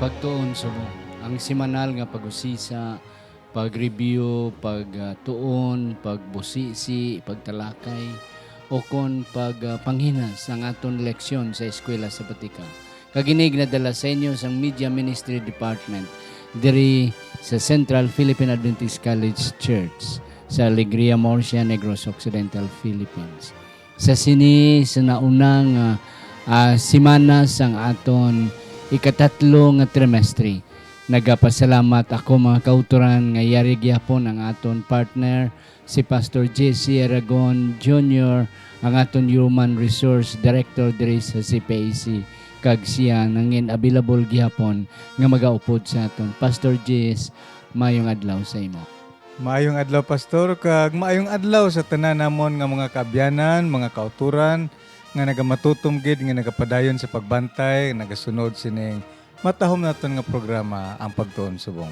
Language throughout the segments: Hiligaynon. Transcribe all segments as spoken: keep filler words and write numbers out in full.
Pagtuon subong, ang semanal nga pag-usisa, pag-review, pagtuon, pagbusisi, pagtalakay, o kon pag, ah, panghinas ang aton leksyon sa Eskwela Sabatika. Kag ini ginadala sa inyo sang Media Ministry Department diri sa Central Philippine Adventist College Church sa Alegria, Murcia, Negros Occidental, Philippines. Sa sini, sa nauna nga, ah, semana sang aton ikatatlo nga trimestre, nagapasalamat ako, mga kautoran, nga yari gyapon ang aton partner, si Pastor J C Aragon Junior, ang aton Human Resource Director diri sa C P A C, kag siya nangin available gihapon nga magaupod sa aton. Pastor J S, mayong adlaw sa imo. Maayong adlaw, Pastor, kag maayong adlaw sa tanan namon nga mga kaabyanan, mga kautoran, nga nagamatutom gid nga nagapadayon sa pagbantay, nagasunod sining matahom naton nga programa, Ang Pagtuon Subong.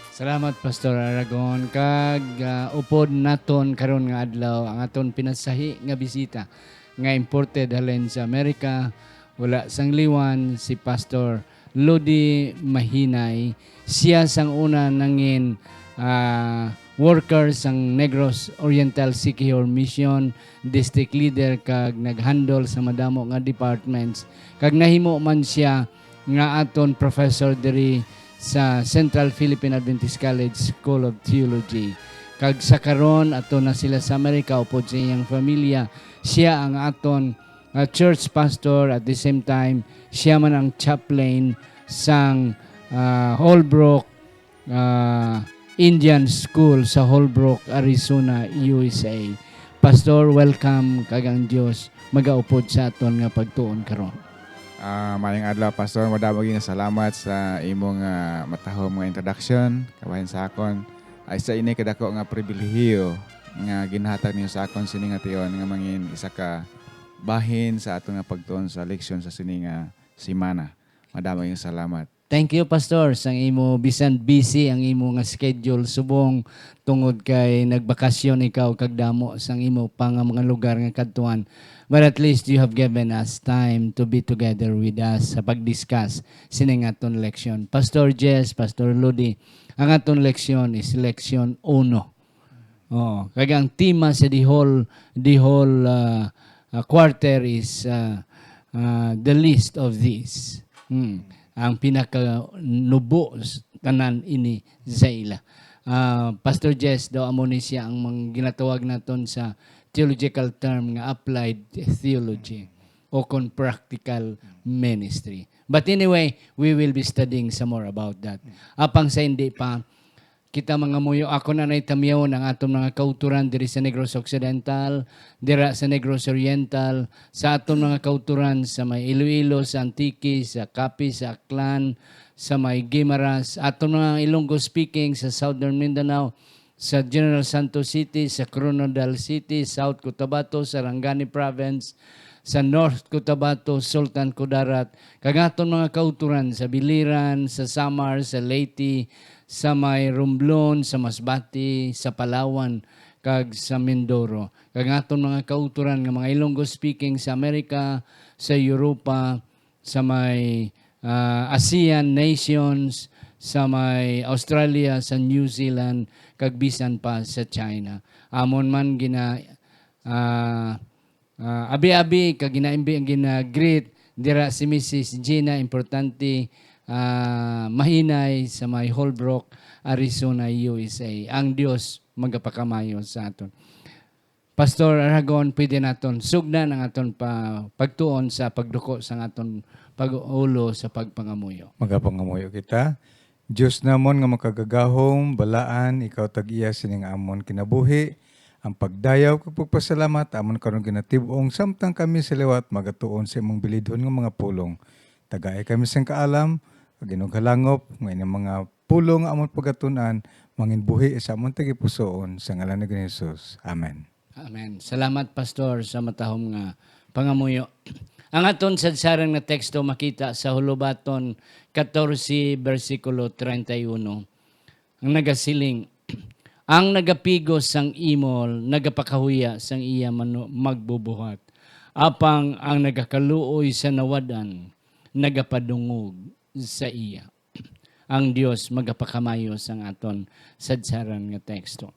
Salamat, Pastor Aragon. Kag, ah, upod naton karon nga adlaw ang aton pinasahi nga bisita nga imported halin sa Amerika, wala sang liwan, si Pastor Lodi Mahinay. Siya sang una nangin, ah, worker sang Negros Oriental Siquijor Mission, district leader, kag nag-handle sa madamo nga departments. Kag nahimo man siya nga aton professor diri sa Central Philippine Adventist College School of Theology. Kag sa karon, ato na sila sa Amerika upod sa iyang familia. Siya ang aton, ah, church pastor, at the same time, siya man ang chaplain sang, ah, Holbrook, ah, Indian School sa Holbrook, Arizona, U S A. Pastor, welcome, kag ang Dios magaupod sa aton nga pagtuon karon. Ah, maayong adlaw, Pastor. Madamo gyud nga salamat sa imong, ah, matahom nga introduction kabahin sa akon. Ay, sa ini kadako nga pribilehiyo nga ginhatag ninyo sa akon sini nga tion nga mangin isa ka bahin sa aton nga pagtuon sa leksyon sa sini nga semana. Madamo gyud nga salamat. Thank you, Pastor, sang imo, bisan busy ang imo nga schedule subong tungod kay nagbakasyon ikaw kag damo sang imo pa nga mga lugar nga kadtuan. But at least you have given us time to be together with us sa pag-discuss sining aton leksyon. Pastor Jess, Pastor Lodi, ang aton leksyon is leksyon uno. Oo, kag ang tema sa the whole, the whole, ah, ah, quarter is, ah, ah, the least of these. Hmm. Ang pinakanubo s-, tanan ini sa ila. Ah, Pastor Jess, daw amo ni siya ang mang-, ginatawag naton sa theological term nga applied theology o kon practical ministry. But anyway, we will be studying some more about that. Apang sa hindi pa, kita mangamuyo, ako na naitamyaw ang aton mga kauturan diri sa Negros Occidental, dira sa Negros Oriental, sa aton mga kauturan sa may Iloilo, sa Antique, sa Capiz, sa Aklan, sa may Guimaras, aton mga Ilonggo speaking sa Southern Mindanao, sa General Santos City, sa Koronadal City, South Cotabato, Sarangani Province, sa North Cotabato, Sultan Kudarat, kag aton mga kauturan sa Biliran, sa Samar, sa Leyte, sa may Romblon, sa Masbate, sa Palawan, kag sa Mindoro, kag aton mga kauturan nga mga Ilonggo speaking sa Amerika, sa Europa, sa may, ah, ASEAN nations, sa may Australia, sa New Zealand, kag bisan pa sa China. Amon man gina-, ah, ah, abi-abi kag ginaimbi-, gina-greet dira si Missus Gina Importante, ah, Mahinay sa may Holbrook, Arizona, U S A. Ang Dios magapakamayo sa aton. Pastor Aragon, pwede naton sugdan ang aton pa-, pagtuon sa pagduko sang aton pag-ulo sa pagpangamuyo. Magapangamuyo kita. Dios namon nga makagagahom, balaan, ikaw tag-iya sining amon kinabuhi. Ang pagdayaw kag pagpasalamat amon karon ginatib-ong, samtang kami sa liwat magatuon sa imong bilidhon nga mga pulong. Tagai kami sing kaalam, kag hinughalangop nga ining mga pulong nga amon pagatun-an manginbuhi sa amon tagipusoon, sa ngalan ni Ginoong Jesus. Amen. Amen. Salamat, Pastor, sa matahom nga pangamuyo. Ang aton sadsaran nga teksto makita sa Hulubaton katorse, bersikulo treinta y uno, ang nagasiling, "Ang nagapigos sang imol nagapakahuya sang iya manu-, magbubuhat, apang ang nagakaluoy sa nawad-an nagapadungog sa iya." Ang Dios magapakamayo sang aton sadsaran nga teksto.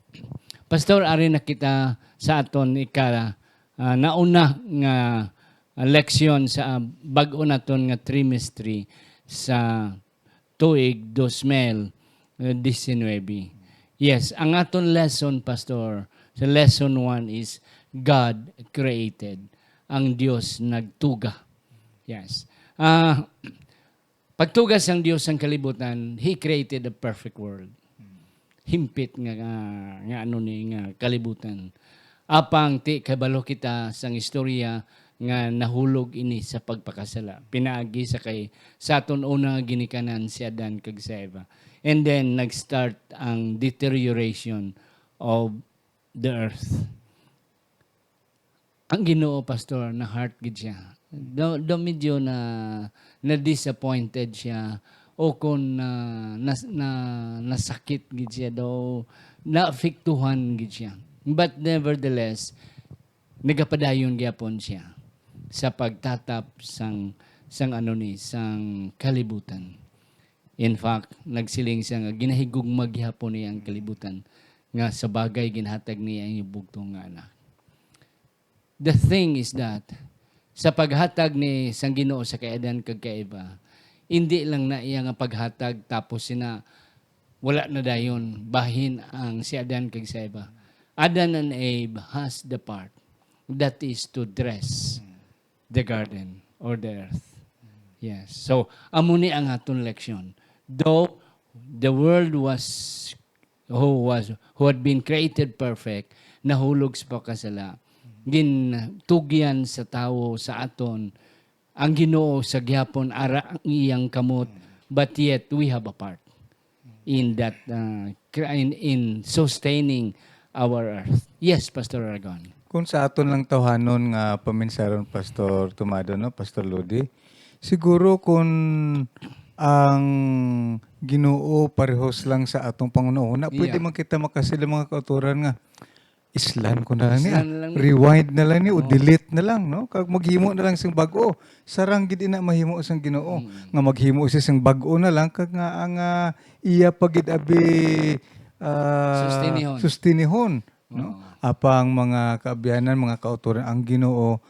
Pastor, ari na kita sa aton ika, ah, nauna nga leksyon sa bag-o naton nga trimestre sa tuig dos mil diecinuebe. Yes, ang aton lesson, Pastor, sa lesson one is God created. Ang Dios nagtuga. Yes. Ah, pagtuga sang Dios ang kalibutan, He created a perfect world. Himpit nga, nga, nga ano ni, nga kalibutan. Apang ti kabalo kita sang istorya nga nahulog ini sa pagpakasala. Pinaagi sa kay, sa aton una nga ginikanan si Adan kag si Eva. And then, nag-start ang deterioration of the earth. Ang Ginoo, Pastor, na-hurt gid siya. Do, do medyo na, na-disappointed siya, o kung na, na, na, nasakit gid siya, do naapektuhan gid siya. But nevertheless, nagapadayon gyapon siya sa pagtatap sang, sang ano ni, sang kalibutan. In fact, nagsiling siya nga ginahigugma gihapon niya ang kalibutan, nga sa bagay ginhatag niya ang iyang bugtong nga anak. The thing is that, sa paghatag ni sang Ginoo sa kay Adan kag kay Eva, indi lang na iya nga paghatag tapos sina wala na dayon bahin ang si Adan kag si Eva. Adan and Eve has the part, that is to dress the garden or the earth. Yes. So, amo ni ang aton leksyon. Though the world was, who was, who had been created perfect, nahulog sa pagkasala, gintugyan sa tawo, sa aton, ang Ginoo sa gihapon ara ang iyang kamot, but yet we have a part in that, uh, cr-, in, in sustaining our earth. Yes, Pastor Aragon. Kung sa aton lang tawhanon nga paminsaron, Pastor Tomado, no, Pastor Lodi, siguro kung ang Ginoo parehos lang sa atong panghunahuna, pwede Yeah. man kita makasila mga kauturan nga islan ko na lang niya. Islan na lang niya. Rewind na lang niya o Oo. delete na lang, no? Kag maghimo na lang sing bag-o. Sarang gid ina mahimo sang Ginoo Mm. nga maghimo siya sing bag-o na lang, kag nga ang, ah, iya pa gid abi, ah, Sustinihon. sustinihon, no? Oo. Apang mga kaabyanan, mga kauturan, ang Ginoo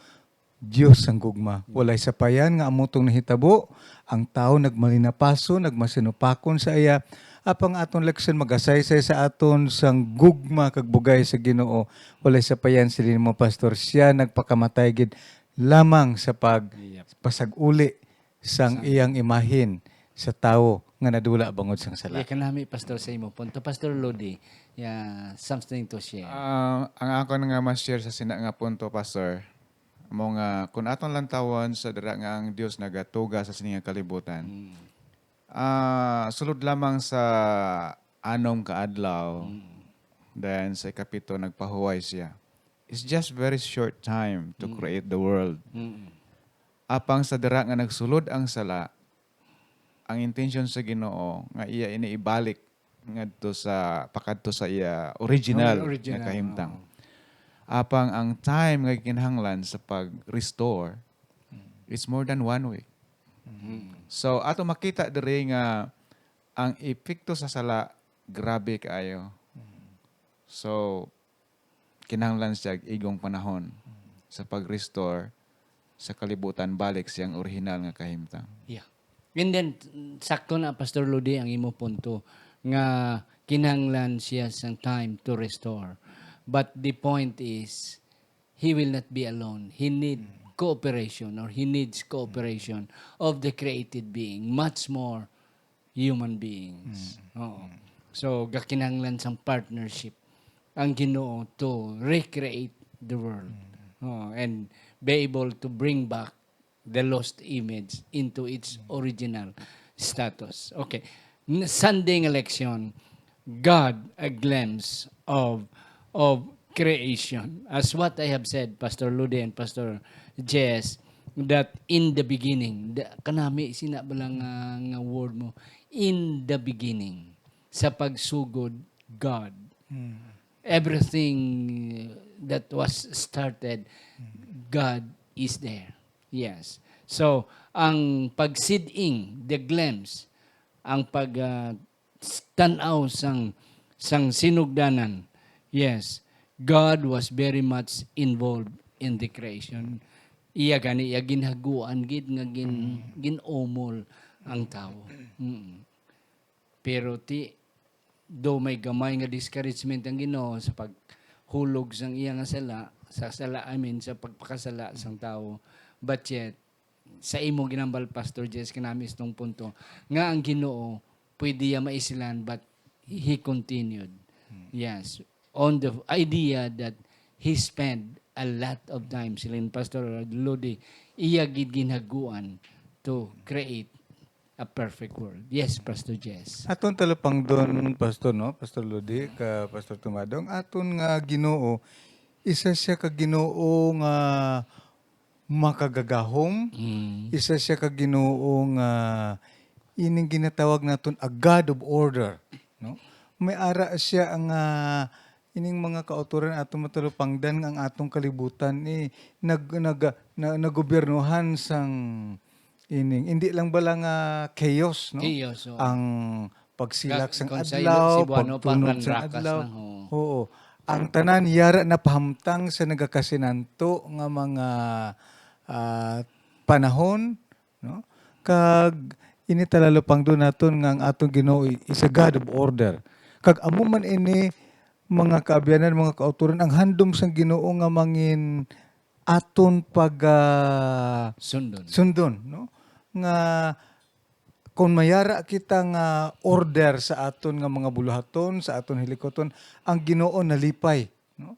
Dios sang gugma. Walay sapayan nga amo tong nahitabo. Ang tawo nagmalinapason, nagmasinupakon sa iya. Apang aton leksyon magasaysay sa aton sang gugma kag bugay sa Ginoo. Walay sapayan, siling mo, Pastor, siya nagpakamatay gid lamang sa pag-, Yep. pasag-uli sang Sang iyang imahin sa tawo nga nadula bangod sang sala. Yeah, kanami, Pastor, sa imo punto. Pastor Lodi, yeah, something to share. Ah, ang akon nga ma-share sa sina nga punto, Pastor, amo nga, kung aton lantawon sa dira nga ang Dios nagatuga sa sini nga kalibutan, Mm. ah, sulod lamang sa anom ka adlaw, Mm. then sa ikapito nagpahuway siya. It's just very short time to Mm. create the world. Mm. Apang sa dira nga nagsulod ang sala, ang intention sa Ginoo nga iya ini ibalik ngadto sa, pakadto sa iya original Ang original, nga kahimtang. Oo. Apang ang time nga kinahanglan sa pag-restore, Mm. it's more than one week. Mm. So, ato makita diri nga ang epekto sa sala grabe kaayo. Mm. So, kinahanglan siya igong panahon Mm. sa pag-restore sa kalibutan balik siyang original nga kahimtang. Yeah. And then, sakto na, Pastor Lodi, ang imo punto nga kinahanglan siya sang time to restore. But the point is, he will not be alone. He need Mm. cooperation, or he needs cooperation of the created being, much more human beings. Mm. Oo. Mm. So, gakinahanglan sang partnership ang Ginoo to recreate the world. Mm. Oo, and be able to bring back the lost image into its Mm. original status. Okay. N-, Sunday nga leksyon, God, a glimpse of, of creation. As what I have said, Pastor Ludi and Pastor Jess, that in the beginning, the, kanami, sina ba lang nga, nga word mo? In the beginning, sa pagsugod, God. Mm. Everything that was started, Mm. God is there. Yes. So, ang pagsiding, the glimpse, ang pag, ah, s-, tan-aw sang, sang sinugdanan. Yes, God was very much involved in the creation. Iya gani, iya ginhaguan gid nga gin-, Mm. gin-umol ang tawo. Mm. Pero ti, do may gamay nga discouragement ang Ginoo sa paghulog sang iya nga sala, sa sala, I mean, sa pagpakasala sang tawo. But yet, sa imo ginambal, Pastor Jess, kanami sa tong punto, nga ang Ginoo pwede iya maisilan, but he continued. Hmm. Yes. On the idea that he spent a lot of time, siling Pastor Lodi, iya gid ginhaguan to create a perfect world. Yes, Pastor Jess. Aton talupangdon, Pastor, no? Pastor Lodi, ka Pastor Tumado, ang aton nga Ginoo, isa siya ka Ginoo nga makagagahom, Mm. isa siya ka Ginoo nga ining ginatawag naton a God of order, no? May ara siya ang, ah, ining mga kautoran aton matalupangdan nga ang atong kalibutan, eh, nag-, nag-, na-, nagobyernohan sang ining, hindi lang bala nga chaos, no? Chaos, oo. Ang pagsilak Ka-, sang kung sa adlaw, Cebuano pa, pagtunod sang ranrakas adlaw. lang, oo. Oo. Ang tanan yara napahamtang sa nagakasinanto nga mga, ah, panahon, no? Kag ini talalupangdon naton nga ang atong Ginoo is a God of order. Kag amo man ini, mga kaabyanan, mga kautoran, ang handom sang Ginoo nga mangin aton pag, ah, Sundon. sundon, no? Nga kung mayara kita nga order sa aton nga mga buluhaton, sa aton hilikuton, ang Ginoo nalipay, no?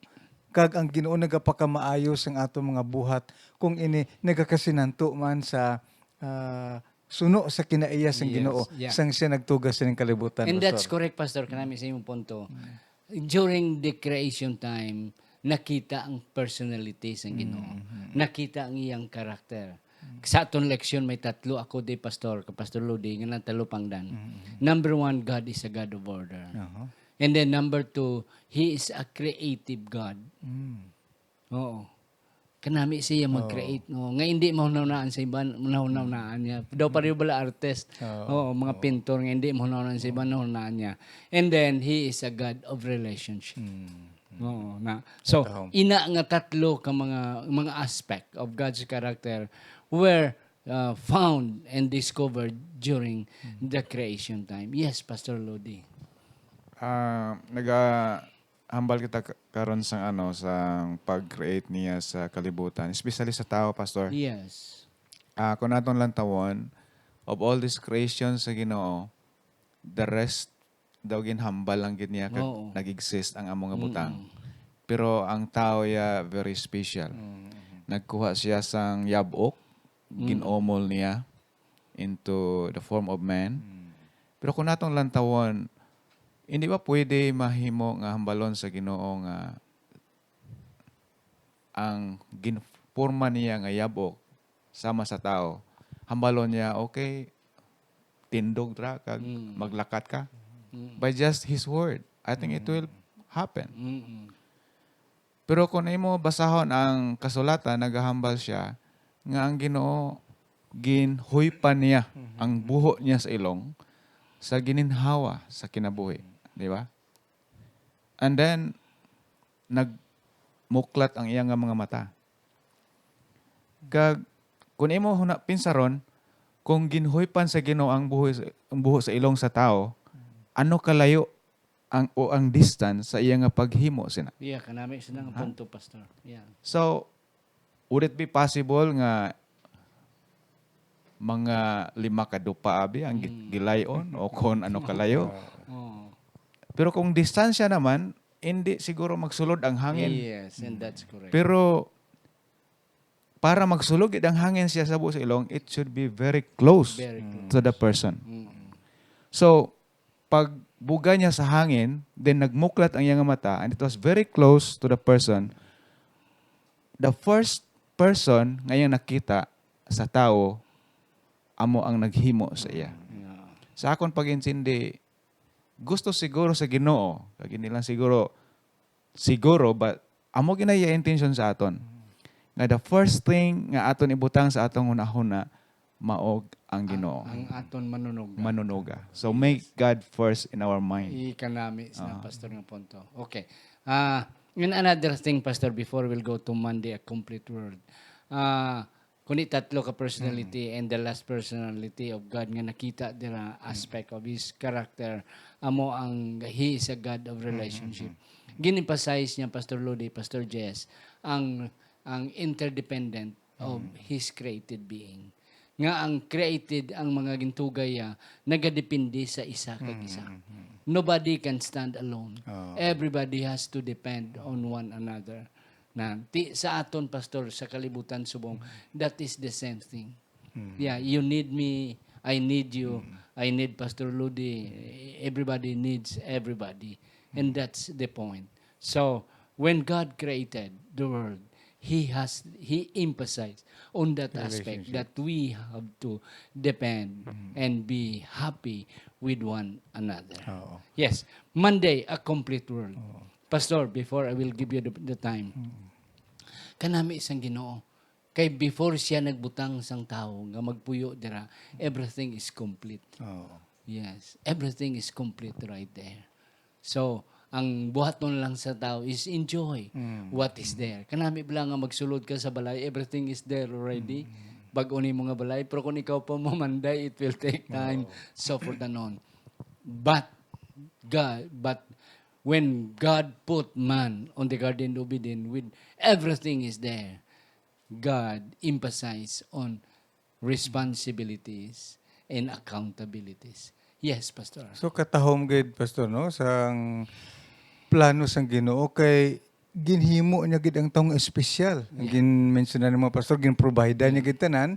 Kag ang Ginoo nagapakamaayo sang aton mga buhat kung ini nagakasinanto man sa, ah, suno sa kinaiya sang Yes, Ginoo, yeah. sang siya nagtugas sining kalibutan, And that's Pastor. correct, Pastor, kanami sa imong punto. Mm. During the creation time, nakita ang personality sang Ginoo. Mm, mm. Nakita ang iyang karakter. Mm. Sa aton leksyon, may tatlo ako di, Pastor, ka Pastor Lodi, nga nagtalupangdan. Mm, mm. Number one, God is a God of order. Aha. And then number two, He is a creative God. Mm. Oo. Kanami siya Oo. mag-create, no? Nga hindi mahunawnaan sa iban, mahunawnaan niya. Daw pareho bala artist. Oo. Oo, mga Oo. pintor nga hindi mahunawnaan sa iban, nahunawnaan niya. And then, He is a God of relationship. Mm. Oo, na. So, Ito. ina nga tatlo ka mga, mga aspect of God's character were, uh, found and discovered during Mm. the creation time. Yes, Pastor Lodi. Ah, naga-, hambal kita ka-, karon sang, ano, sang pag-create niya sa kalibutan, especially sa tao, Pastor. Yes. Ah, kung naton lantawon, of all these creations sa Ginoo, the rest daw ginhambal lang gid niya kag Oo. nag-exist ang amo nga butang. Mm-mm. Pero ang tao ya very special. Mm-mm. Nagkuha siya sang yab-ok, Mm. gin-umol niya into the form of man. Mm. Pero kung natong lantawon, hindi ba pwede mahimo nga hambalon sa Ginoo nga ang ginporma niya nga yab-ok sama sa tawo, hambalon niya, "Okay, tindog ra kag Mm. maglakat ka." Mm. By just his word, I think it Mm. will happen. Mm. Pero kung imo basahon ang kasulatan, nagahambal siya nga ang Ginoo ginhuypan niya Mhm. ang buho niya sa ilong sa gininhawa sa kinabuhi, di ba? And then, nagmuklat ang iya nga mga mata. Kag, kung imo huna-, pinsaron, kung ginhuypan sa Ginoo ang buho sa, ang buho sa ilong sa tawo, ano kalayo ang, o ang distance sa iya nga paghimo sina? Yeah, kanami sila nga Ha? punto, Pastor. Yeah. So, would it be possible nga mga lima ka dupa abi ang gi-, Mm. gilay-on o kon ano kalayo? Oo. Pero kung distansya naman, hindi siguro magsulod ang hangin. Yes, and that's correct. Pero para magsulod gid ang hangin siya sa buho sa ilong, it should be very close Very Mm. close. to the person. Mm. So, pagbuga niya sa hangin, then nagmuklat ang iyang mata, and it was very close to the person. The first person nga iyang nakita sa tawo, amo ang naghimo sa iya. Yeah. Sa akon pag-intindi, gusto siguro sa Ginoo, kag hindi lang siguro, siguro, but amo gid na iya intention sa aton. Nga the first thing nga aton ibutang sa atong hunahuna, mao ang Ang, Ginoo. Ang aton manunuga. Manunuga. So make God first in our mind. Ikanami sa Pastor nga punto. Okay. Ah, and another thing, Pastor, before we'll go to Monday, a complete world. Ah, kuni tatlo ka personality and the last personality of God nga nakita dira aspect of his character, amo ang he is a God of relationship. Gin-emphasize niya, Pastor Lodi, Pastor Jess, ang ang interdependent of his created being. Nga ang created, ang mga gintugay ya, nagadepende sa isa kag isa. Nobody can stand alone. Oh. Everybody has to depend on one another. Na, ti, sa aton, Pastor, sa kalibutan subong, that is the same thing. Yeah, you need me, I need you, I need Pastor Ludi, everybody needs everybody. And that's the point. So, when God created the world, He has He emphasized on that aspect Relationship. That we have to depend and be happy with one another. Oo. Yes, Monday, a complete world. Pastor, before I will give you the, the time, kanami sang Ginoo. Kay before siya nagbutang sang tawo nga magpuyo dira, everything is complete. Oo. Yes, everything is complete right there. So, ang buhaton lang sa tawo is enjoy what is there. Kanami bala nga magsulod ka sa balay, everything is there already. Bag-o nimo nga balay, pero kung ikaw pa mamanday, it will take time. So forth and on. But God, but when God put man on the Garden of Eden with everything is there, God emphasize on responsibilities and accountabilities. Yes, Pastor. So katahom gid, Pastor, no, sang plano sang Ginoo kay ginhimo niya gid ang tawo nga espesyal. Ang gin-mention na ni mga pastor, gin-provide niya gid tanan,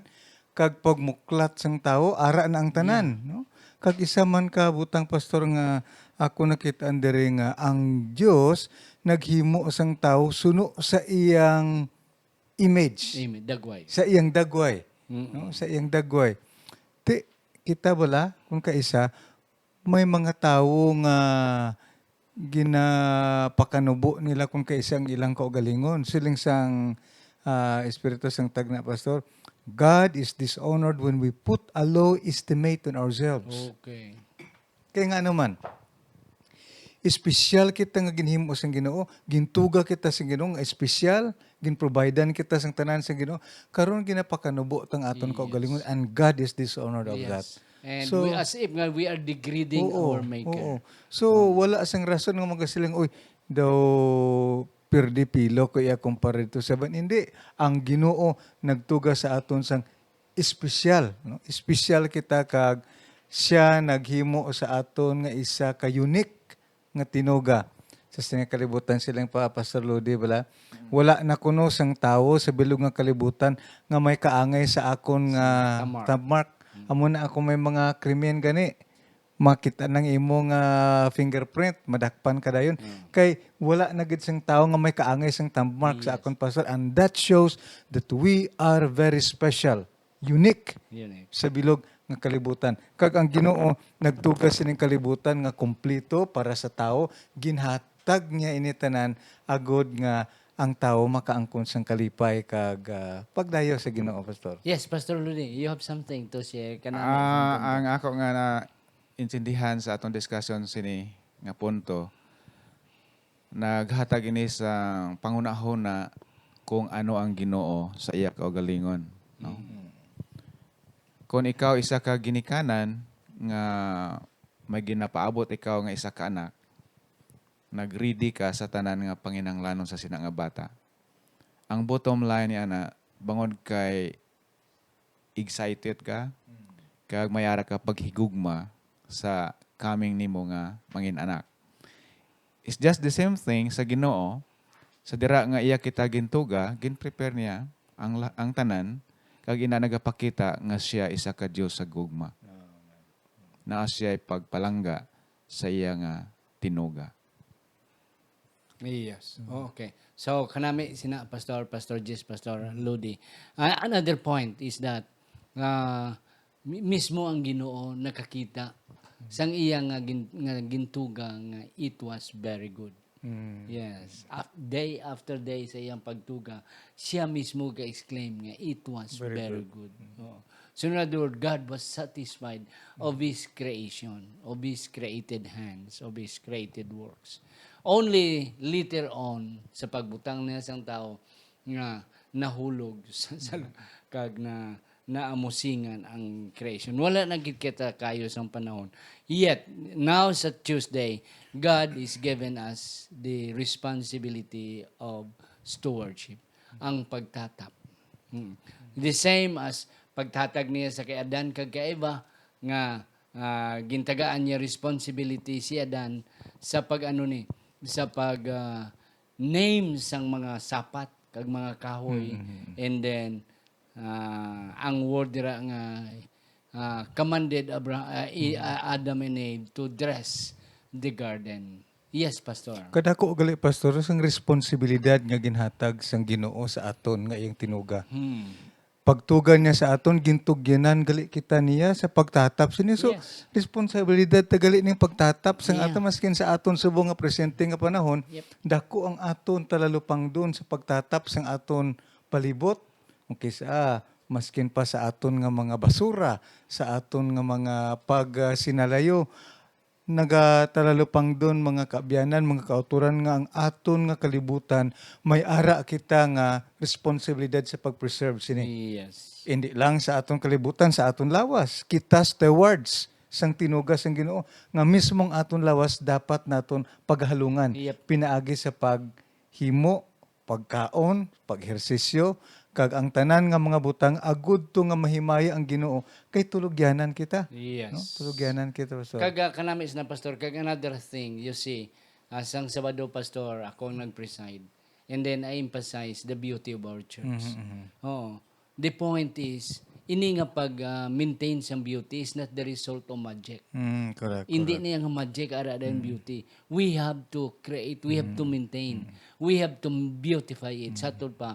kag pagmuklat sang tawo, ara na ang tanan, no? Kag isa man ka butang, Pastor, nga ako nakit-an diri nga ang Dios naghimo sang tawo suno sa iyang image, Amen. Dagway. sa iyang dagway, Mm. no? Sa iyang dagway. Ti kita bala kung kaisa may mga tawo nga ginapakanubo nila kung kaisa ang ilang kaugalingon. Siling sang ah, Espiritu sang Tagna, Pastor, "God is dishonored when we put a low estimate on ourselves." Okay. Kaya nga naman, espesyal kita nga ginhimo sang Ginoo, gintuga kita sang Ginoo nga espesyal, ginprovidean kita sang tanan sang Ginoo. Karon ginapakanubo tang aton Yes. kaugalingon, and God is dishonored of that. Yes. And So, we, as if nga we are degrading Oo, our Maker. Oo. So, wala sang rason nga magasiling, "Uy, daw perdi pilo ko iya kumpara dito sa ban." Hindi. Ang Ginoo nagtuga sa aton sang espesyal, no? Espesyal kita kag siya naghimo sa aton nga isa ka unique nga tinuga. Sa sini kalibutan siling pa, Pastor Lodi, bala, wala na kuno sang tawo sa bilog nga kalibutan nga may kaangay sa akon nga Thumb mark. Thumb mark. Amo na ako may mga krimen gani. Makita nang imo nga fingerprint, madakpan ka dayon. Kay wala na gid sang tawo nga may kaangay sang thumb mark sa Yes. akon, Pastor. And that shows that we are very special, unique Unique. sa bilog nga kalibutan. Kag ang Ginoo nagtuga sining kalibutan nga kompleto para sa tawo, ginhatag niya ini tanan agod nga ang tawo makaangkon sang kalipay kag ah, pagdayo sa Ginoo, Pastor. Yes, Pastor Ludi, you have something to share? Kanami Ah, something. Ang ako nga na intindihan sa atong discussion sini nga punto, naghatag ini sa panghunahuna kung ano ang Ginoo sa iya kaugalingon, no? Kung ikaw isa ka ginikanan nga may ginapaabot ikaw nga isa ka anak, nag-ready ka sa tanan nga panginahanglanon sa sina nga bata. Ang bottom line ni ana, bangod kay excited ka, kag may ara ka paghigugma sa coming nimo nga mangin-anak. It's just the same thing sa Ginoo. Sa dira nga iya kita gintuga, gin-prepare niya ang la- ang tanan, kag ina nagapakita nga siya isa ka Dios sa gugma. Naa siya pagpalangga sa iya nga tinuga. Yes. Oh, okay. So, kanami sina Pastor, Pastor Jis, Pastor Ludi. Ah, another point is that ah, mi- mismo ang Ginoo nakakita sang iya nga, gin, nga gintuga nga it was very good. Yes. Af- day after day sa iyang pagtuga, siya mismo ga-exclaim nga it was very, Very good. Oo. So, in other words, God was satisfied of His creation, of His created hands, of His created works. Only later on, sa pagbutang niya sang tao, nga nahulog sa, sa, kag na, naamusingan ang creation. Wala na gid kita kayo sang panahon. Yet, now sa Tuesday, God is given us the responsibility of stewardship, ang pagtatap. Mm. The same as pagtatag niya sa kay Adan kag kay Eva, nga, ah, gintagaan niya responsibility si Adan sa pag-ano ni, sa pag, ah, name sang mga sapat kag mga kahoy. Mm. And then, ah, ang word dira nga, ah, commanded Abra-, ah, i-, Mm. ah, Adam and Eve to dress the garden. Yes, Pastor. Kadako gali, Pastor, sang responsibilidad nga ginhatag sang Ginoo sa aton nga iyang tinuga. Hmm. Pagtuga niya sa aton, gintugyanan gali kita niya sa pagtatap sini. So, Yes. responsibilidad ta gali ning pagtatap sang Yeah. aton, maskin sa aton subong nga presente nga panahon, Yep. dako ang aton talalupangdon sa pagtatap sang aton palibot. Okay, sa, maskin pa sa aton nga mga basura, sa aton nga mga pag, ah, sinalayo, nagatalalupangdon, mga kaabyanan, mga kautoran, nga ang aton nga kalibutan may ara kita nga responsibilidad sa pag-preserve sini. Yes. Hindi lang sa aton kalibutan, sa aton lawas. Kita stewards sang tinuga sang Ginoo, nga mismong aton lawas dapat naton paghalungan Yep. pinaagi sa paghimo, pagkaon, pag-ehersisyo, kag ang tanan nga mga butang agud to nga mahimaya ang Ginoo, kay tulugyanan kita. Yes. No? Tulugyanan kita, Pastor. Kag, ah, kanami sina, Pastor, kag another thing, you see, ah, sang Sabado, Pastor, ako ang nag-preside. And then I emphasize the beauty of our church. Mhm, mhm. Oo. The point is, ini nga pag, ah, maintain sang beauty is not the result of magic. Mm, correct, Hindi correct. niya nga magic ara dayon Mm. beauty. We have to create, we have to Mm. maintain, Mm. we have to beautify it. Sa Mm. aton pa,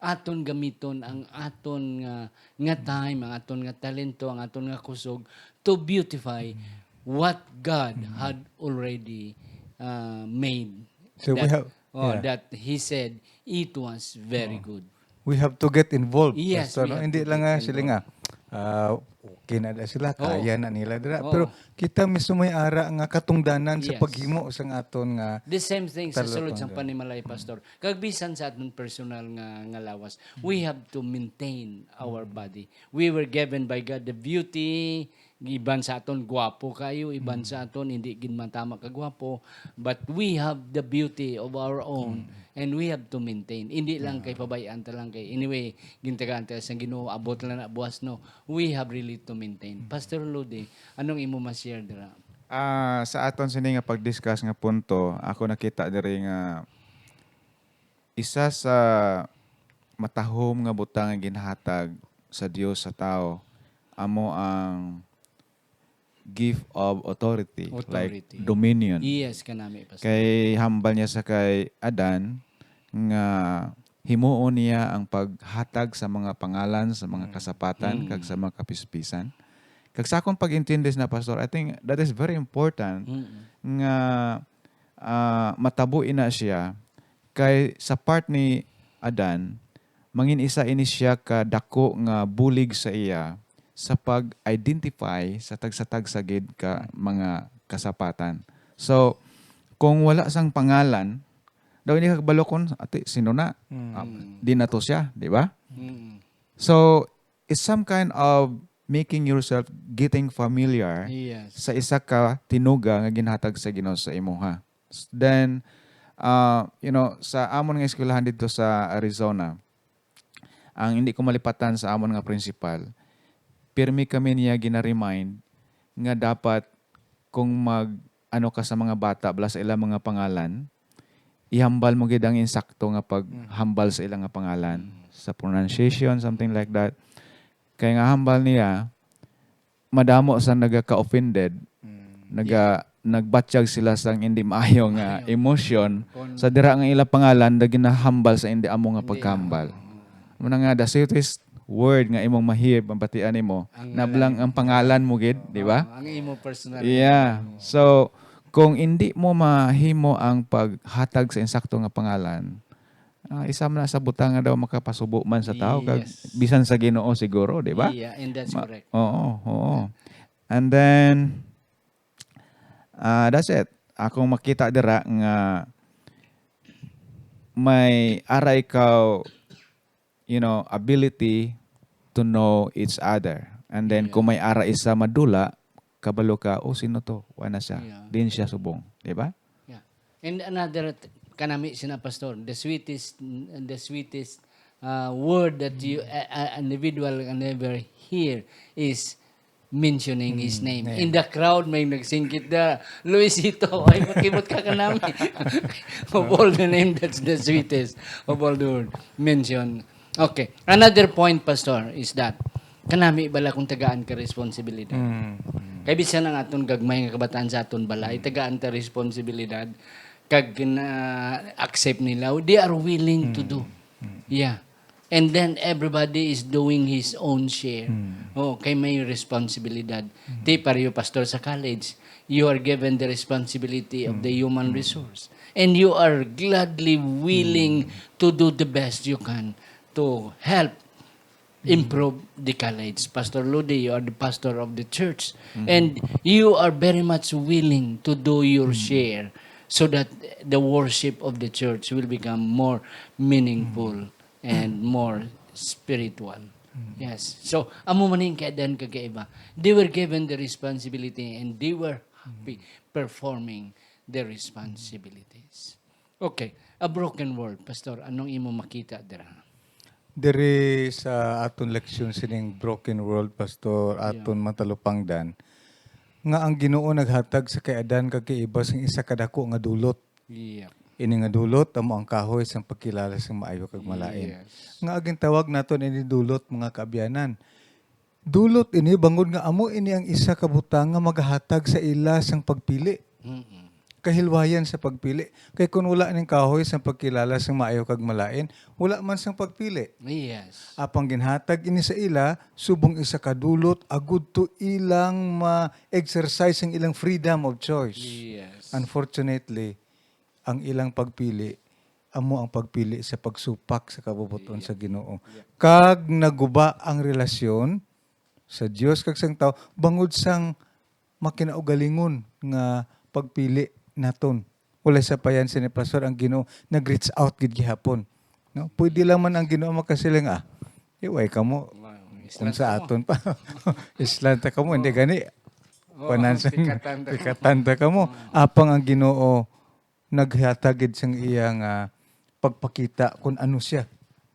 aton gamiton ang aton nga, nga Mm. time, ang aton nga talento, ang aton nga kusog to beautify Mm. what God Mm. had already, uh, made. So we That, have, oh, yeah. that He said it was very Oh. good. We have to get involved, Yes, Pastor, we no? have Hindi to lang get nga sila involved. nga, ah, okay na da sila, Oo. kaya na nila dira. Oo. Pero kita mismo may ara nga katungdanan sa Yes. paghimo sang aton nga The same thing sa sulod sang talupangdan. panimalay, Mm. Pastor. Kag bisan sa aton personal nga, nga lawas, Mm. we have to maintain our Mm. body. We were given by God the beauty, iban sa aton gwapo kayo, iban Mm. sa aton hindi gid matama ka gwapo, but we have the beauty of our own, Mm. and we have to maintain. Hindi lang Yeah. kay pabay-an ta lang kay, anyway, gintagaan ta sang Ginoo, abot lang na buas, no. We have really to maintain. Mm. Pastor Lodi, anong imo ma-share dira? Ah, sa aton sini nga pag-discuss nga punto, ako nakita diri nga isa sa matahom nga butang nga ginhatag sa Dios sa tawo amo ang gift of authority, like Authority. dominion. Yes, kanami, Pastor. Kay hambal niya sa kay Adan nga himuon niya ang paghatag sa mga pangalan sa mga Mm. kasapatan Mm. kag sa mga kapispisan. Kag sa akong pag-intindi na, Pastor, I think that is very important Mm-mm. nga, ah, matabo ina siya kay sa part ni Adan, mangin isa ini siya ka dako nga bulig sa iya sa pag-identify sa tagsa-tagsa gid ka mga kasapatan. So, kung wala sang pangalan, daw hindi ka kabalo kung, ati, sino na? Mm. Ah, di na to siya, di ba? Mm. So, it's some kind of making yourself getting familiar Yes. sa isa ka tinuga nga ginhatag sa Ginoo sa imuha. S-, then, ah, you know, sa amon nga eskwelahan didto sa Arizona, ang hindi ko malipatan sa amon nga principal, pirmi kami niya gina-remind nga dapat kung mag, ano ka sa mga bata, bala sa ilang mga pangalan, ihambal mo gid ang insakto nga Mm. paghambal sa ilang nga pangalan, Mm. sa pronunciation, something like that. Kay nga hambal niya, madamo sa nagaka-offended, Mm. naga-, Yeah. nagbatyag sila sang hindi maayo nga Maayo. emosyon Kon- sa dira nga ila pangalan na ginahambal sa hindi amo nga Hindi, pagkahambal. ah, ah. Muna nga, the sweetest word nga imong mahib, mabatian nimo, Ang na ngalan. lang ang pangalan mo gid, di ba? Oo, ang imo personal Yeah. nga name. So, kung hindi mo mahimo ang paghatag sa insakto nga pangalan, Ah, isa man na sa butang nga daw makapasubo man sa tao, kag Yes. bisan sa Ginoo siguro, di ba? Yeah, and that's Ma-, correct. Oo, oo. And then, ah, that's it. Akong makita dira nga may ara ikaw, you know, ability to know each other. And then, Yeah. kung may ara isa madula, kabalo ka, "Oh, sino to? Wa na siya. Yeah. Din siya subong." Di ba? Yeah. And another, t-, kanami sina pastor, the sweetest, the sweetest, uh, word that you, Mm. a, a individual can ever hear is mentioning his Mm, name. yeah. In the crowd, may nagsingkit na, "Luisito, ay, makibot ka kanami." Of all the name, that's the sweetest of all the word. Mention. Okay. Another point, Pastor, is that kanami bala kung tagaan ka responsibility. Mm, mm. Kay bisan ang aton gagmay nga kabataan sa aton balay, Mm. tagaan ta responsibilidad, kag na-accept nila, they are willing to do. Mm, mm. Yeah. And then everybody is doing his own share. Mm. Oh, kay may responsibilidad. Mm. Ti pareho, Pastor, sa college, you are given the responsibility of the Mm, human mm. resource. And you are gladly willing Mm. to do the best you can to help Mm. improve the college. Pastor Ludi, you are the pastor of the church. Mm. And you are very much willing to do your Mm. share so that the worship of the church will become more meaningful Mm. and more spiritual. Mm. Yes. So, amo man ning kay Adan kag kay Eva. They were given the responsibility and they were happy Mm. performing their responsibilities. Okay. A broken world, Pastor. Anong imo makita dira? Diri sa aton leksyon sining broken world, Pastor, Yeah. aton matalupangdan, nga ang Ginoo naghatag sa kay Adan kag kay Eva sing isa ka dako nga dulot. Yeah. Ini nga dulot amo ang kahoy sang pagkilala sang maayo kag malain. Yes. Nga gintawag naton ini dulot, mga kaabyanan. Dulot ini bangod nga amo ini ang isa ka butang nga magahatag sa ila sang pagpili. Mm-mm. Kahilwayan sa pagpili. Kay kun wala ning kahoy sang pagkilala sang maayo kag malain, wala man sang pagpili. Yes. Apang ginhatag ini sa ila subong isa ka dulot agud to ilang ma-exercise ang ilang freedom of choice. Yes. Unfortunately, ang ilang pagpili amo ang pagpili sa pagsupak sa kabubot-on Yeah. sa Ginoo. Yeah. Kag naguba ang relasyon sa Dios kag sang tawo bangod sang makinaugalingon nga pagpili naton. Walay sapayan sini, Pastor, ang Ginoo nag-reach out gid gihapon. No? Pwede lang man ang Ginoo makasiling, "Ah, iway kamo. Wow, islan Kung sa ta mo." aton pa, islan ta kamo, hindi Oo. gani. Oo, Kuanan sa pikatan ta kamo. pikatan ta kamo. Oo. Apang ang Ginoo naghatag gid sang iya nga pagpakita kung ano siya.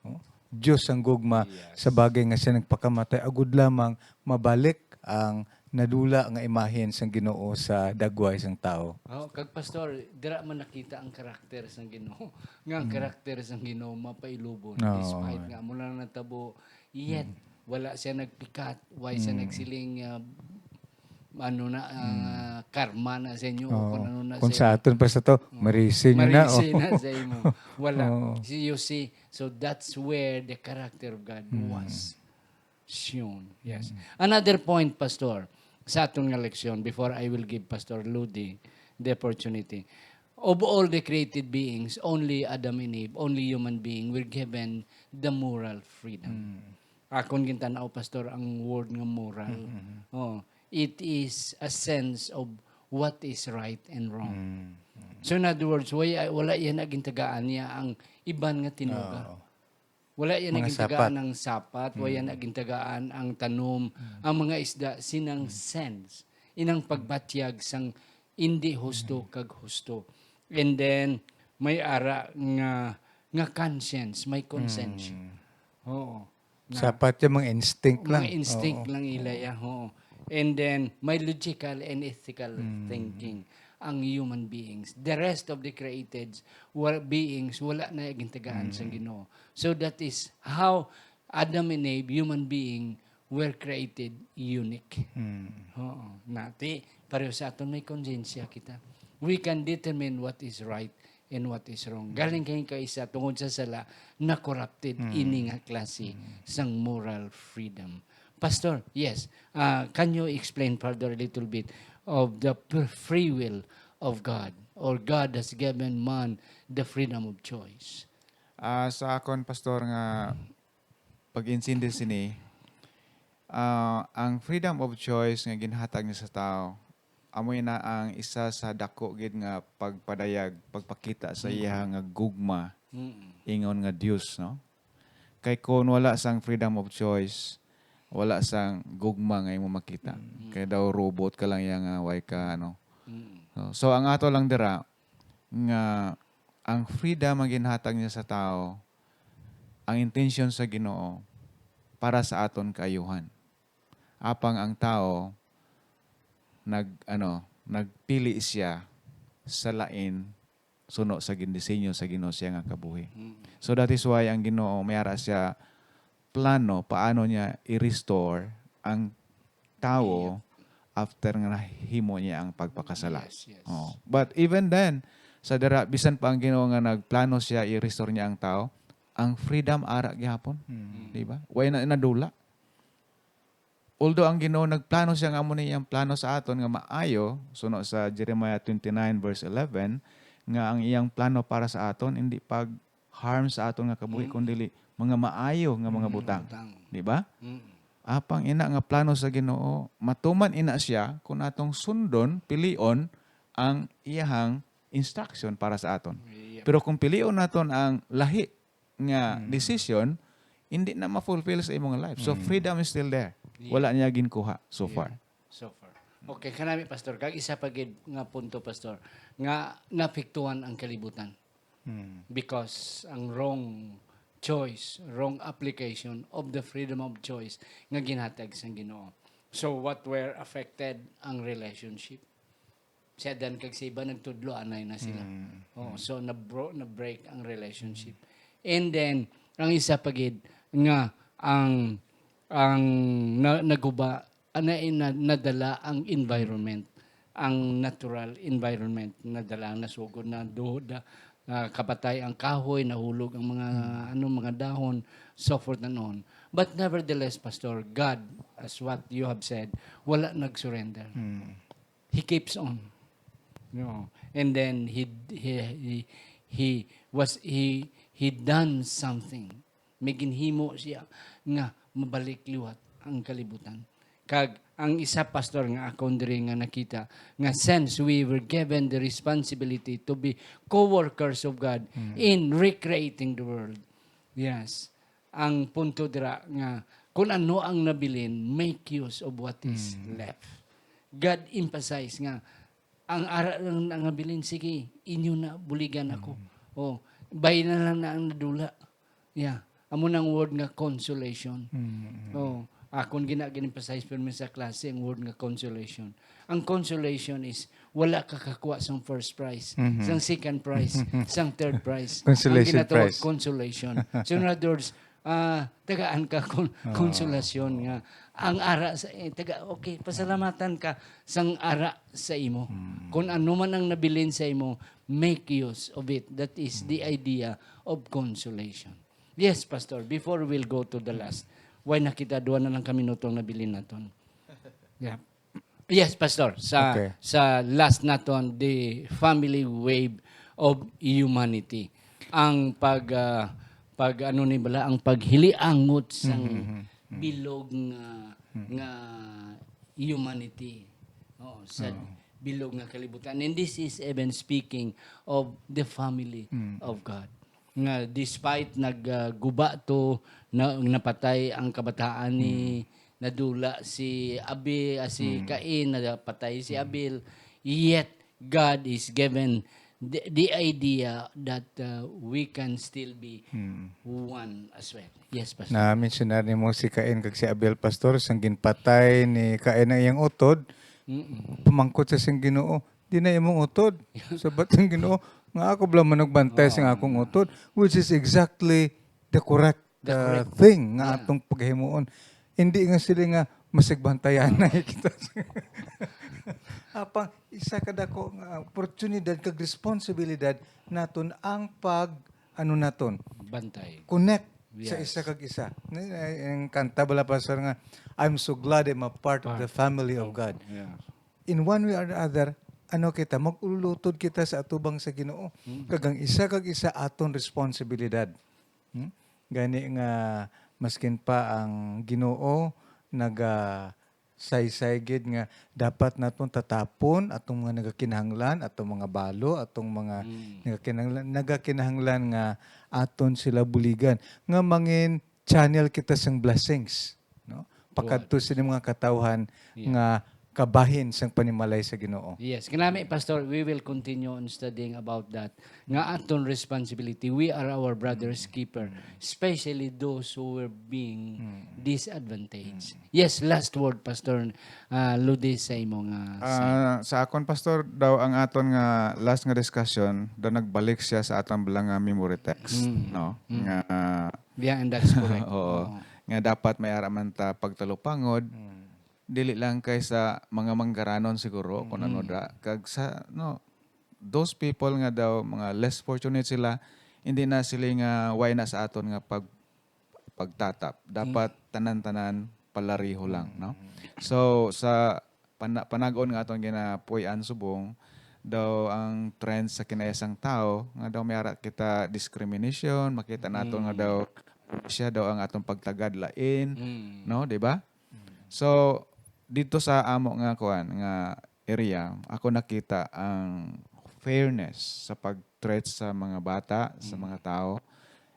No? Dios ang gugma Yes. sa bagay nga siya nagpakamatay, agud lamang mabalik ang nadula nga imahen sang Ginoo sa dagway sang tawo. Oh, kag Pastor, dira man nakita ang karakter sang Ginoo. Nga ang Mm. karakter sang Ginoo mapailubon, Oo. despite nga amo lang natabo, yet Mm. wala siya nagpikat, wala siya Mm. nagsiling, ah, ano na, ah, Mm. karma na sa inyo, o Oo. kung ano na Kung sa sa inyo. aton pa sa to, Mm. marisi nyo na, Marisi oh. na sa imo. Wala. Oo. See, you see, so that's where the character of God Mm. was shown. Yes. Mm. Another point, Pastor, sa aton nga leksyon, before I will give Pastor Ludi the opportunity, of all the created beings, only Adam and Eve, only human being were given the moral freedom. Mm. Akon gintan-aw, Pastor, ang word nga moral. Mm, mm, mm. Oh, it is a sense of what is right and wrong. Mm, mm. So, in other words, way, wala yan na gintagaan niya ang iban nga tinuga. Oo. Wala yan na Mga gintagaan sapat. ang sapat, wala yan Mm. na gintagaan ang tanom, Mm. ang mga isda, sinang Mm. sense, inang pagbatyag sang indi husto Mm. kag husto. And then, may ara nga, nga conscience, may konsensya. Mm. Oo. Na Sapat yung mga instinct mga lang. instinct Oo. lang ila Oo. ya, oo. And then, may logical and ethical Mm. thinking ang human beings. The rest of the created wa-, beings, wala na gintagaan sa Mm. Ginoo. So, that is how Adam and Eve, human being, were created unique. Mm. Oo. Nati, pareho sa aton may konsensya kita. We can determine what is right and what is wrong. Mm. Galing kay kaisa tungod sa sala na corrupted Mm. ini nga klase Mm. sang moral freedom. Pastor, yes, uh, can you explain further a little bit of the p-, free will of God? Or God has given man the freedom of choice? Ah, sa akon, Pastor, nga pag-intindi sini, ah, ang freedom of choice nga ginhatag niya sa tawo, amo na ang isa sa dako gid nga pagpadayag, pagpakita sa Mm. iya nga gugma, Mm. ingon nga Dios, no? Kay kung wala sang freedom of choice, wala sang gugma nga imo makita. Mm. Kay daw robot ka lang iya nga way ka, ano. Mm. So, so ang ato lang dira, nga ang freedom ang ginhatag niya sa tawo, ang intensyon sa Ginoo para sa aton kaayuhan. Apang ang tawo nag, ano, nagpili siya sa lain suno sa gindisenyo sa Ginoo siya nga kabuhi. Mm. So that is why ang Ginoo may ara siya plano paano niya i-restore ang tawo Iya. after nga nahimo niya ang pagpakasala. Yes, yes. Oh. But even then, sa dira, bisan pa ang Ginoo nga nagplano siya i-restore niya ang tawo, ang freedom ara gyapon, Mm. di ba? Way na nadula. Although ang Ginoo nagplano siya nga amo ni iyang plano sa aton nga maayo, suno sa Jeremiah twenty-nine verse eleven, nga ang iyang plano para sa aton hindi pag harm sa aton nga kabuhi, Mm. kundili mga maayo nga mga Mm, butang. butang. Di ba? Mm. Apang ina nga plano sa Ginoo, matuman ina siya kung atong sundon, pilion ang iyahang instruction para sa aton. Yep. Pero kung pilion naton ang lahi nga Mm. decision, hindi na ma-fulfill sa imong life. So, Mm. freedom is still there. Yeah. Wala niya ginkuha so Yeah. far. So far. Okay, kanami, Pastor, kag isa pa gid nga punto, Pastor, nga naapektuhan ang kalibutan. Mm. Because ang wrong choice, wrong application of the freedom of choice nga ginhatag sang Ginoo. So, what were affected? Ang relationship. Si Adan kag si Eva nagtudlo, anay na sila. Mm. Oo, Mm. so nabro-, na-break ang relationship. And then, ang isa pa gid nga ang, ang na-, naguba, ana, na-, nadala ang environment, ang natural environment, nadala ang nasugod na duhod, ah, kapatay ang kahoy, nahulog ang mga, Mm. ano, mga dahon, so forth and on. But nevertheless, Pastor, God, as what you have said, wala nag-surrender. Mm. He keeps on. No. And then he, he, he, he was, he, he done something. May ginhimo siya nga mabalik liwat ang kalibutan. Kag ang isa, Pastor, nga akon diri nga nakita, nga since we were given the responsibility to be co-workers of God Mm. in recreating the world. Yes. Ang punto dira nga kung ano ang nabilin, make use of what is Mm. left. God emphasize nga ang ara lang na nga bilin, sige, inyo na, buligan ako. Mm. Oh, bay na lang na ang nadula. Yeah. Amo nang word nga consolation. Mm, mm. Oh, akon gina-, gin-emphasize pirmi sa klase ang word nga consolation. Ang consolation is wala ka kakuha sang first prize, Mhm. sang second prize, sang third prize. Consolation Ang ginatawag prize. consolation. So, in other words, ah, tagaan ka kon-, Oo. konsolasyon nga ang ara sa, eh, taga, okay, pasalamatan ka sang ara sa imo. Mm. Kung ano man ang nabilin sa imo, make use of it. That is the Mm. idea of consolation. Yes, Pastor, before we'll go to the last, why na kita duha na lang ka minuto ang nabilin naton? Yeah. Yes, Pastor, sa, Okay. sa last naton, the family wave of humanity. Ang pag, ah, pag, ano ni bala, ang paghiliangot sang Mhm, mhm, mhm. bilog nga, Mhm. nga humanity. Oo, sa Oo. bilog nga kalibutan. And this is even speaking of the family Mm. of God. Nga despite nag, ah, guba to, na, napatay ang kabataan ni, Mm. nadula si Abi-, ah, si Mm. Cain, napatay si Mm. Abel, yet God is given the, the idea that, uh, we can still be Hmm. one as well. Yes, Pastor. Na-mensionar nimo si Cain kag si Abel, Pastor, sang ginpatay ni Cain ang iyang utod, Mm-mm. pamangkot sa sing Ginoo, "Di na imong utod." Sabat sang Ginoo, "Nga ako bala man nagbantay sang Oo. akong utod?" Which is exactly the correct The uh, correct thing nga Yeah. atong paghimuon. Hindi nga sila nga masigbantayan na kita. Apang isa ka dako nga oportunidad kag responsibilidad naton ang pag, ano naton, Bantay. connect sa Yes. isa kag isa. Ni-, ay, ang kanta bala, Pastor, nga, "I'm so glad I'm a part of Part the family of of, God." yeah. In one way or the other, ano kita, mag-ululutod kita sa atubang sa Ginoo. Mm. Kag ang isa kag isa aton responsibilidad. Hmm? Gani nga, maskin pa ang Ginoo naga saysay gid nga dapat naton tatapon atong mga nagakinahanglan, atong mga balo, atong mga Mm. nagakinahanglan, nagakinahanglan nga aton sila buligan, nga mangin channel kita sang blessings, no? Pakadto Good. Sini mga katawhan Yeah. nga kabahin sang panimalay sa Ginoo. Yes, kanami, Pastor, we will continue on studying about that. Nga aton responsibility, we are our brother's keeper, Mm. especially those who were being Mm. disadvantaged. Mm. Yes, last word, Pastor, ah, Ludi, sa imo nga Ah, sa akon, Pastor, daw ang aton nga last nga discussion, daw nagbalik siya sa aton bala nga memory text, Mm. no? Mm. Nga, Yeah, and that's correct. Oo. Oo. Nga dapat may ara man ta pagtalupangod, Mm. dili lang kay sa mga manggaranon siguro, kung ano Mm. da, kag sa, no, those people nga daw, mga less fortunate sila, hindi na sila nga, why na sa aton nga pag-, pagtatap. Dapat Mm. tanan-tanan palariho lang, no? Mm. So, sa pana-, panag-on nga aton ginapuy-an subong, daw ang trend sa kinaiya sang tawo, nga daw may ara kita discrimination, makita nato nga Mm. daw siya daw ang atong pagtagad lain, Mm. no? Di ba? Mm. So, dito sa amo nga kuan, nga area, ako nakita ang fairness sa pag-treat sa mga bata, sa Mm. mga tao.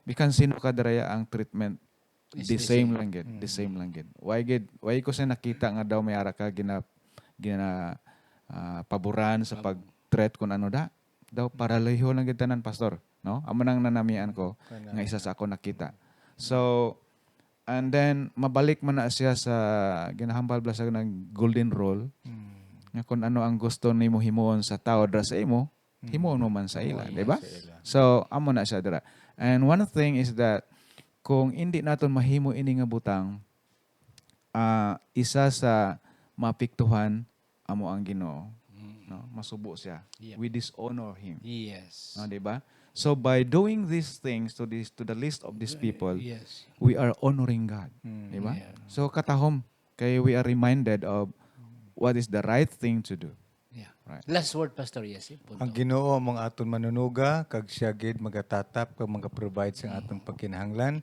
Bisan sino ka dira, ang treatment, Is the the same same. lang gid, the Mm. same lang gid. Why gid, why ko siya nakita nga daw may ara ka gina-, gina-, ah, paboran sa Pab- pag-treat kung ano da? Daw Mm. paraliho lang gid tanan, Pastor, no? Amo nang nanamian ko Kana nga isa na. sa ako nakita. So, and then, mabalik man na siya sa ginahambal bala sa nag golden rule, Mm. nga kung ano ang gusto nimo himuon sa tao dira sa imo, Mm. himuon mo man sa ila, Himuon di man ba? sa ila. So, amo na siya dira. And one thing is that, kung hindi naton mahimo ini nga butang, ah, isa sa maapektuhan amo ang Ginoo, Mm. no? Masubo siya. Yep. We dishonor him. Yes. No, di ba? So, by doing these things to this, to the least of these Uh, people, yes. we are honoring God. Mm. Di ba? Yeah. So, katahom, kay we are reminded of Mm. what is the right thing to do. Yeah. Right. Last word, Pastor Yasi. Punto. Ang Ginoo among aton manunuga, kag siya gid magatatap kag magaprovide sang Mm. aton pagkinahanglan.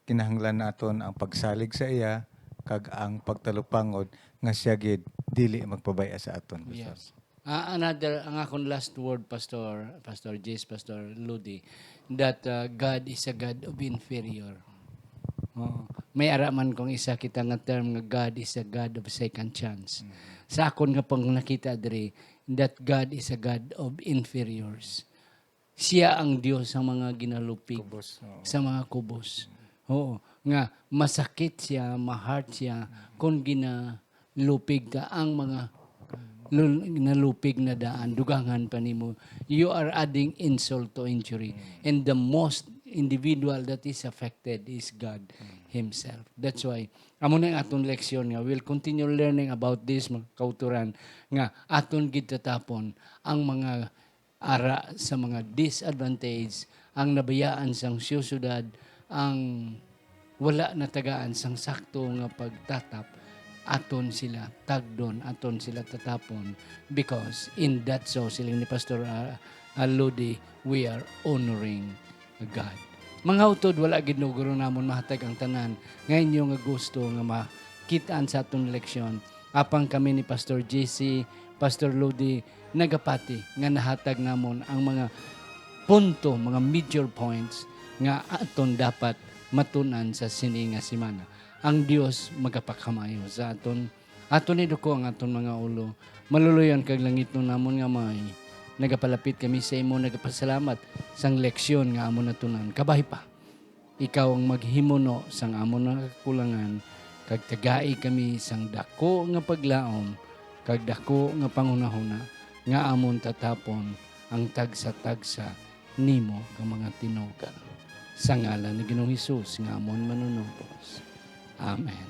Kinahanglan naton ang pagsalig sa iya kag ang pagtalupangod nga siya gid dili magpabay-a sa aton, Pastor. Yes. Ah, another, ang akon last word, Pastor, Pastor Jace, Pastor Ludi, that, uh, God is a God of inferior. Oo. May ara man kung isa kita nga term nga God is a God of second chance. Mm. Sa akon nga pang nakita diri, that God is a God of inferiors. Siya ang Dios sa mga ginalupig, Kubos, oo. sa mga kubos. Oo, nga masakit siya, ma-hurt siya, kung ginalupig ka ang mga lul-, nalupig na daan, dugangan pa nimo. You are adding insult to injury. Mm. And the most individual that is affected is God Mm. himself. That's why, amo na ang aton leksyon nga we'll continue learning about this, mga kauturan, nga aton gid tatapon ang mga ara sa mga disadvantage, ang nabayaan sang siyudad, ang wala natagaan sang sakto nga pagtatap, aton sila tagdon, aton sila tatapon, because in that so, siling ni Pastor, ah, ah, Lodi, we are honoring God. Mga utod, wala gid no guro namon mahatag ang tanan nga inyo nga gusto nga makit-an sa aton leksyon. Apang kami ni Pastor J C, Pastor Lodi, nagapati nga nahatag namon ang mga punto, mga major points nga aton dapat matun-an sa sini nga semana. Ang Dios magapakamayo sa aton. Aton iduko ang aton mga ulo. Maluluyon kag langitnon namon nga Amay, nagapalapit kami sa imo, nagapasalamat sang leksyon nga amon natun-an. Kabay pa. Ikaw ang maghimuno sang amon nga kakulangan, kag tagai kami sang daku nga paglaom kag daku nga panghunahuna nga amon tatapon ang tagsa-tagsa nimo nga mga tinuga. Sa ngalan ni Ginoong Hesus nga amon Manunubos. Amen.